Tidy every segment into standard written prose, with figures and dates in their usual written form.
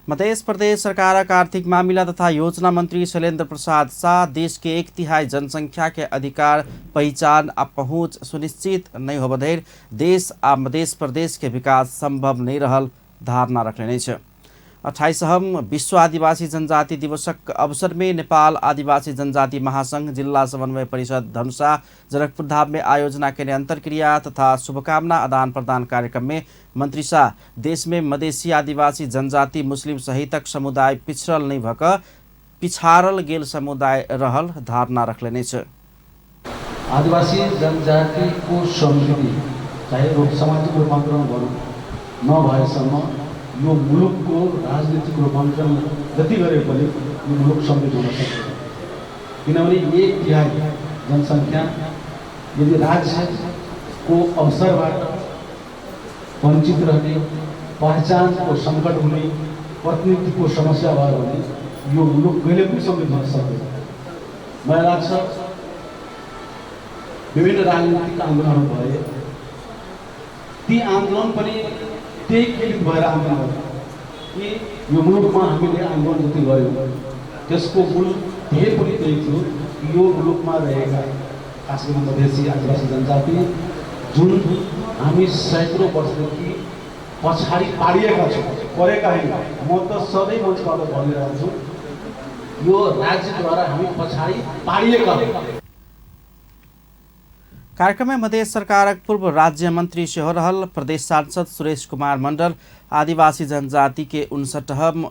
मध्य प्रदेश सरकारक आर्थिक मामिला तथा योजना मंत्री शैलेंद्र प्रसाद शाह देश के 1/3 जनसंख्या के अधिकार, पहचान आ पहुँच सुनिश्चित नहीं होबधरि देश आ मध्य प्रदेश के विकास संभव नहीं रहल धारणा रखने छ। 28वां विश्व आदिवासी जनजाति दिवसक अवसर में नेपाल आदिवासी जनजाति महासंघ जिला समन्वय परिषद धनुषा जनकपुर धाम में आयोजना के अंतरक्रिया तथा शुभकामना आदान प्रदान कार्यक्रम में मंत्री शाह देश में मधेसी आदिवासी जनजाति मुस्लिम सहितक समुदाय पिछड़ल नहीं भक पिछाड़ल गेल समुदाय रहल धारणा रखने छ। आदिवासी जनजाति को समृद्धि चाहे सामाजिक रूपान्तरण नभएसम्म यो मुलुक को राजनीतिक रूपान्तरण जति गरे पनि यो मुलुक समृद्ध हुन सक्दैन। किनभने 1/3 जनसंख्या यदि राज्य को अवसरबाट वञ्चित रहने, पहचान को संकट हुने, प्रतिनिधि को समस्या भयो भने यो मुलुक कहिले पनि समृद्ध हुन सक्दैन। मलाई लाग्छ विभिन्न राजनीतिक आन्दोलन भए ती आन्दोलन पनि त्यही केन्द्रित भएर आन्दोलन कि यो मुलुकमा हामीले आन्दोलन जति गऱ्यौँ त्यसको मूल ध्येय पनि त्यही थियो कि यो मुलुकमा रहेका खास गरी मधेसी आदिवासी जनजाति जुन हामी सैकौँ वर्षदेखि पछाडि पारिएका छौँ, परेका होइन। म त सधैँ मञ्चबाट भनिरहेको छु यो राज्यद्वारा हामी पछाडि पारिएका हौँ। कार्यक्रम में मध्य सरकार पूर्व राज्य मंत्री सेहो रहल प्रदेश सांसद सुरेश कुमार मंडल आदिवासी जनजाति के 59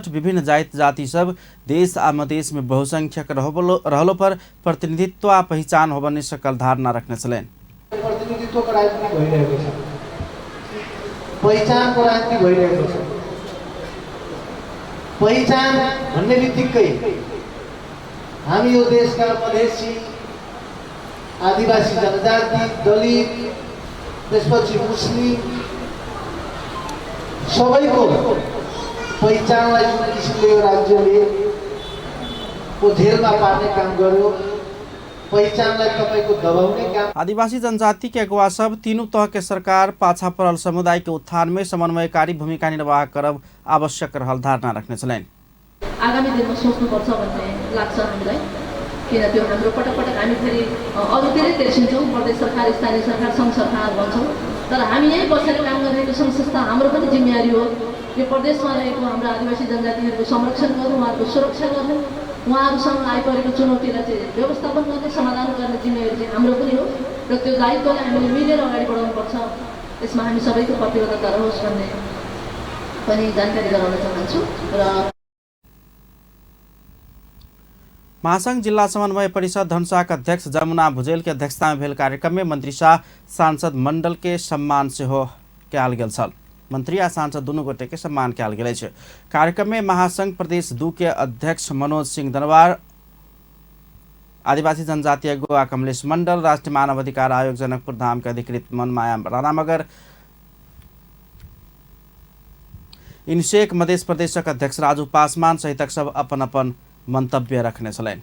विभिन्न जाति जाति सब देश आ मधेश में बहुसंख्यक रहलो पर प्रतिनिधित्व आ पहचान होबने सकल धारणा रखने छलेन। प्रतिनिधित्व को राजनीति भइरहेको छ, पहिचान को राजनीति भइरहेको छ। पहिचान भन्ने बित्तिकै हामी यो देशका मधेसी आदिवासी जनजाति दलित त्यसपछि मुस्लिम सबैको पहिचानलाई जुन किसिमले यो राज्यले को झेलमा पार्ने काम गर्यो, पहिचानलाई तपाईको दबाउने काम। आदिवासी जनजाति के अगुवा सब तीनों तह के सरकार पाछा पड़ल समुदाय के उत्थान में समन्वयकारी भूमिका निर्वाह करब आवश्यक रहल धारणा रखने छलेन। आगामी दिनमा सोच्नुपर्छ भन्ने लाग्छ हामीलाई। किन त्यो हाम्रो पटक पटक हामी फेरि अरूतिरै तेर्सिन्छौँ, प्रदेश सरकार, स्थानीय सरकार, सङ्घ सरकार भन्छौँ, तर हामी यहीँ बसेर काम गरिरहेको सङ्घ संस्था हाम्रो पनि जिम्मेवारी हो। यो प्रदेशमा रहेको हाम्रो आदिवासी जनजातिहरूको संरक्षण गर्नु, उहाँहरूको सुरक्षा गर्नु, उहाँहरूसँग आइपरेको चुनौतीलाई चाहिँ व्यवस्थापन गर्ने, समाधान गर्ने जिम्मेवारी चाहिँ हाम्रो पनि हो र त्यो दायित्वलाई हामीले मिलेर अगाडि बढाउनुपर्छ। यसमा हामी सबैको प्रतिबद्धता रहोस् भन्ने पनि जानकारी गराउन चाहन्छु। र महासंघ जिला समन्वय परिषद धनुषाका अध्यक्ष जमुना भुजेल के अध्यक्षता में भेल कार्यक्रम में मंत्री शाह सांसद मंडल के सम्मान से हो कयल गेल छल। मंत्री आ सांसद दुनू गोटे के सम्मान कयल गेल छै। कार्यक्रम में महासंघ प्रदेश 2 के अध्यक्ष मनोज सिंह दनवार, आदिवासी जनजाति अगुवा कमलेश मंडल, राष्ट्रीय मानव अधिकार आयोग जनकपुर धाम के अधिकृत मनमाया राणा मगर, इनसेक मध्य प्रदेशक अध्यक्ष राजू पासवान सहितक सब अपन अपन मंतव्य रखने छलेन।